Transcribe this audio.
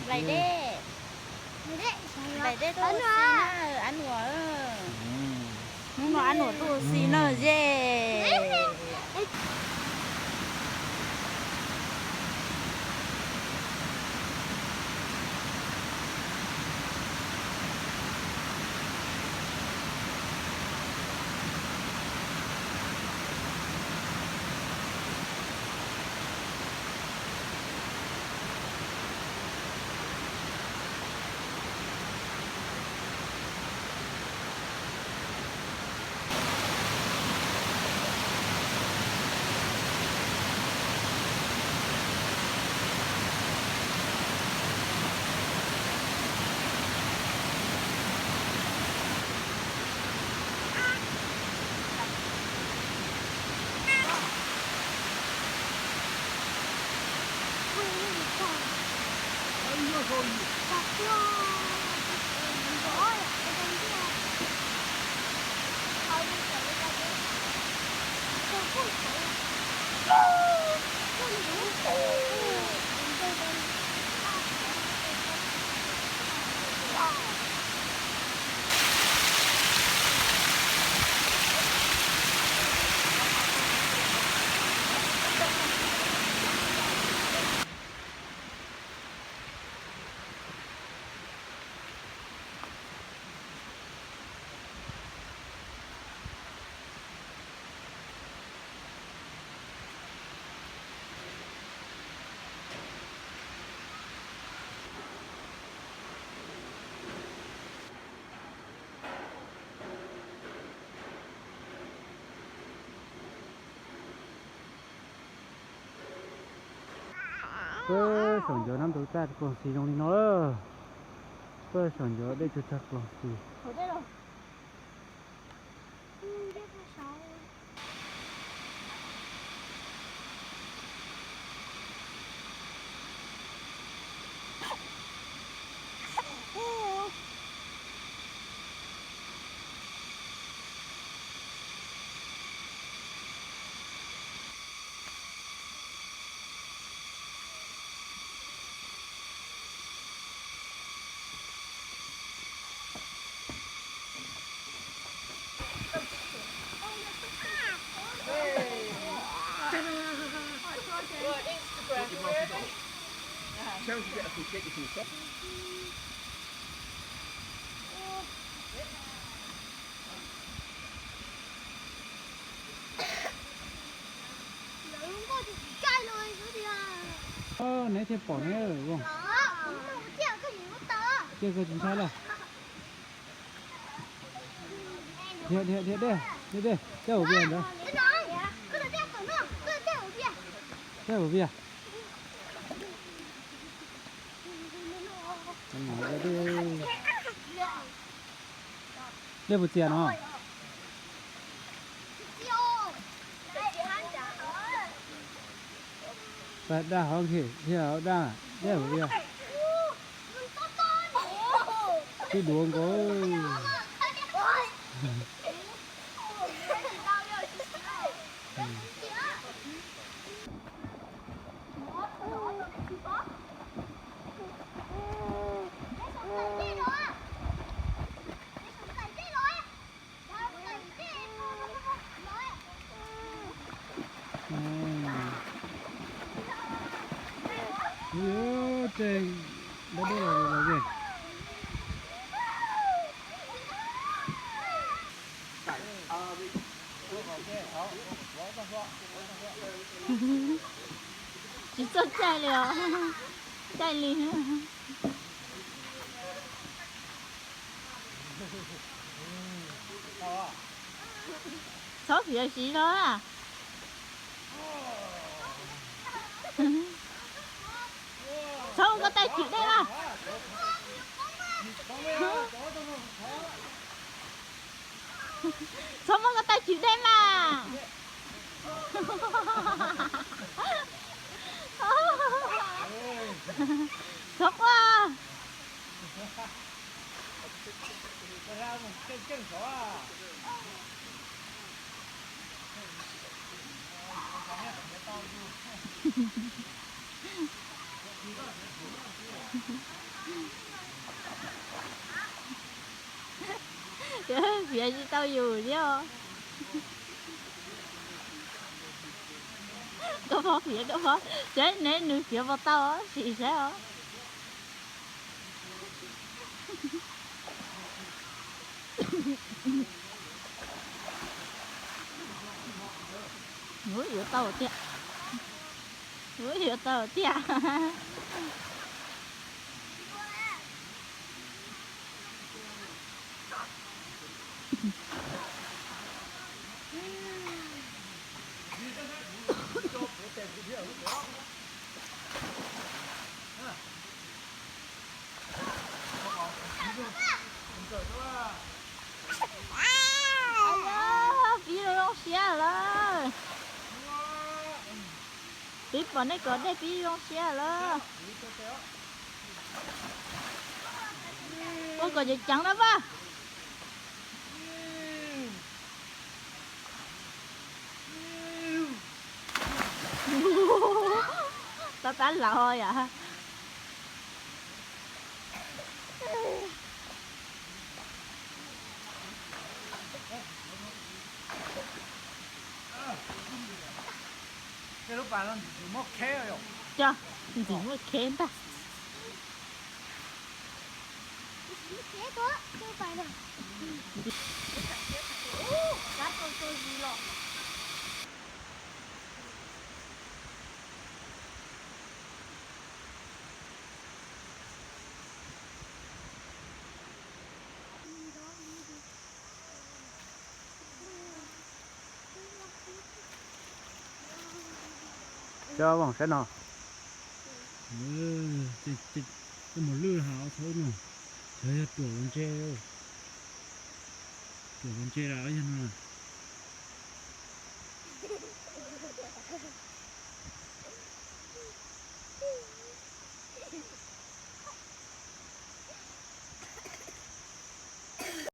Laim dej, laim dej tuaj ua si na, Ab Nuam. Hnub no Ab Nuam tuaj ua si na, ye. Peb saum ncov nab ntu txaj kloog xis zoo li no lawm. Peb saum ncov dej tsuag tsuag kloog xis. Neb thiaj pom ne. Cia koj tsis ntshai lawm. Dhia, dhia, dhia dej, dhia dej, dej hauv vias ntawd. Dej hauv vias. Dej puas txias no? Pas daj hov nqhis thiab daj, dej hauv vias. Twb duav nkaus. Ub, tseem dab dub los los ze. Tsis txawj caij li os. Caij li. Txhob fiav siv no. Txhob ua koj tais cwm dej mas. Txhob muab koj tais cwm dej mas. Txhob quaj. Fiav tsis tau yus thiab os. Koj phob fiav, koj phob, saib neb nws fiav puas tau, sim saib os. Ua yuav tau tiag. Ua yuav tau tiag. Pib zoo siab lawm. Pib pom nej kov dej pib zoo siab lawm. Ua kom ceev ceev na Paj. Tab tab laus yom. Cog, ntxim muaj kheb ntag. Cov voom saib no. Tej mus lwj ha ob txhab no. Cov yog ruam los ntse, ruam los ntse lawm yog no.